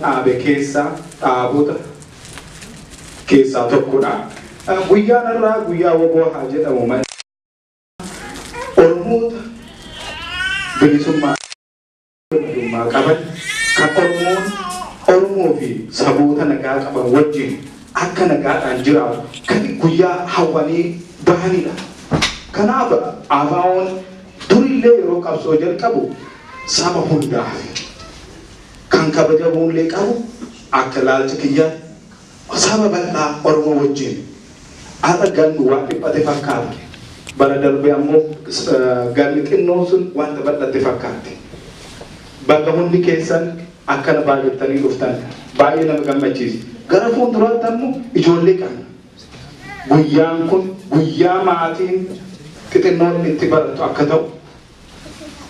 Dhaabe keessaa dhaabota keessaa tokkodha. Guyyaan irraa guyyaa WBO haa jedhamu malee Oromoota bilisummaa qaban kan Oromoon Oromoo fi saboota nagaa qaban wajjin akka nagaadhaan jiraatu kan guyyaa hawwanii bahanidha. Kanaaf ABO'n durillee yeroo qabsoo jalqabu saba hundaaf kan kabajamuullee qabu, akka ilaalcha kiyyaatti saba bal'aa Oromoo wajjin. Har'a galmi waan dhiphate fakkaata. Bara darbe ammoo galmi xinnoon sun wanta bal'atte fakkaatti. Bakka hundi keessan akkana baay'attanii dhuftan baay'ee nama gammachiisa. Gara fuulduraatti ammoo ijoollee qabna. Guyyaan kun guyyaa maatiin xixinnoon itti barattu akka ta'u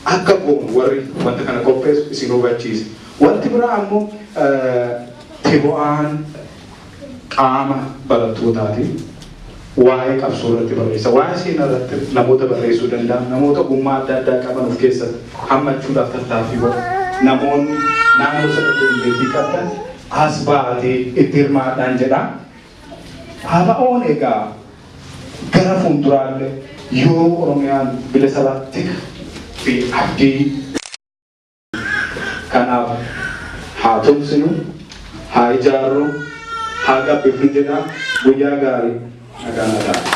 akka goonu warri wanta kana qopheessu isin hubachiisa. Wanti biraa ammoo TBO'aan qaama barattootaati. Waa'ee qabsoo irratti barreessa. Waa'ee seenaa irratti namoota barreessuu danda'an, namoota ogummaa adda addaa qaban of keessatti hammachuudhaaf tattaaffii godha. Namoonni naannoo sanatti dandeettii qabdan as baatee itti hirmaadhaan jedha. ABO'n egaa gara fuulduraallee yoo Oromiyaan bilisa baate fi abdii kanaaf haa tumsinu, haa ijaarru, haa gabbifnu jedha. Guyyaa gaarii, nagaan ta'a.